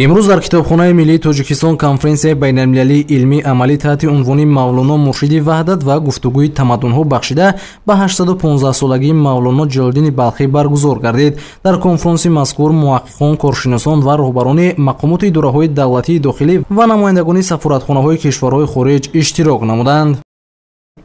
Имрӯз дар Китобхонаи миллии Тоҷикистон конференсияи байналмилалии илмии амалӣ таҳти унвони «Мавлоно муршиди ваҳдат ва гуфтугӯи тамаддунҳо» бахшида ба 815-солагии Мавлоно Ҷалолиддини Балхӣ баргузор гардид. Дар конфронси мазкур муҳаққиқон, коршиносон ва роҳбарони мақомоти идораҳои давлатии дохилӣ ва намояндагони сафоратхонаҳои кишварҳои хориҷ иштирок намуданд.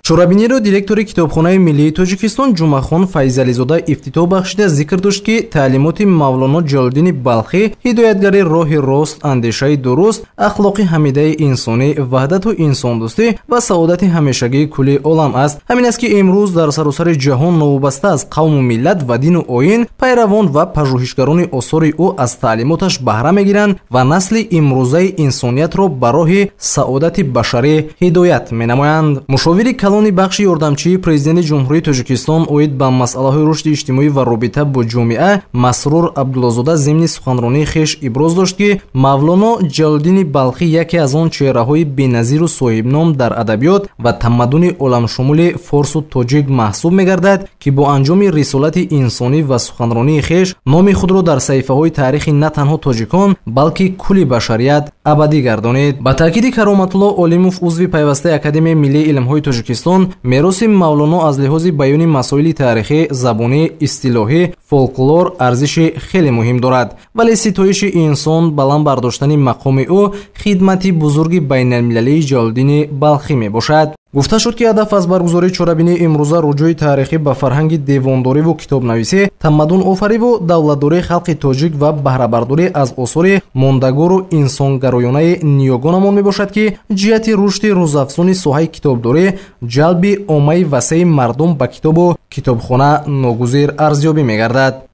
Чорабиниро директори Китобхонаи миллии Тоҷикистон Ҷумъахон Файзализода ифтитоҳ бахшида зикр дошт, ки таълимоти Мавлоно Ҷалолиддини Балхӣ ҳидоятгари роҳи рост, андешаи дуруст, ахлоқи ҳамидаи инсонӣ, ваҳдату инсондӯстӣ ва саодати ҳамешагии кулли олам аст. Ҳамин аст, ки имрӯз дар саросари ҷаҳон новобаста аз қавму миллат ва дину оин, пайравон ва пажӯҳишгарони осори ӯ аз таълимоташ баҳра мегиранд ва насли имрӯзаи инсониятро ба роҳи саодати башарӣ ҳидоят менамоянд. Мушовири калони бахши ёрдамчии Президенти Ҷумҳурии Тоҷикистон оид ба масъалаҳои рушди иҷтимоӣ ва робита бо ҷомеа Масрур Абдуллозода зимни суханронии хеш иброз дошт, ки Мавлоно Ҷалолиддини Балхӣ яке аз он чеҳраҳои беназиру соҳибном дар адабиёт ва тамаддуни оламшумули форсу тоҷик маҳсуб мегардад, ки бо анҷоми рисолати инсонӣ ва суханронии хеш номи худро дар саҳифаҳои таърихи на танҳо тоҷикон, балки кулли башарият абадӣ гардонид. Ба таъкиди Кароматулло Олимов, узви пайвастаи Академияи миллии илмҳои Тоҷикистон, мероси Мавлоно аз лиҳози баёни масоили таърихӣ, забонӣ, истилоҳӣ, фолклор арзиши хеле муҳим дорад, вале ситоиши инсон, баланд бардоштани мақоми ӯ хидмати бузурги байналмилалии Ҷалолиддини Балхӣ мебошад. Гуфта шуд, ки ҳадаф аз баргузории чорабинии имрӯза руҷӯи таърихӣ ба фарҳанги девондориву китобнависӣ, тамаддун офариву давлатдории халқи тоҷик ва баҳрабардорӣ аз осори мондагору инсонгароёнаи ниёгонамон мебошад, ки ҷиҳати рушди рӯзафзуни соҳаи китобдорӣ, ҷалби оммаи васеи мардум ба китобу китобхона ногузир арзёбӣ мегардад.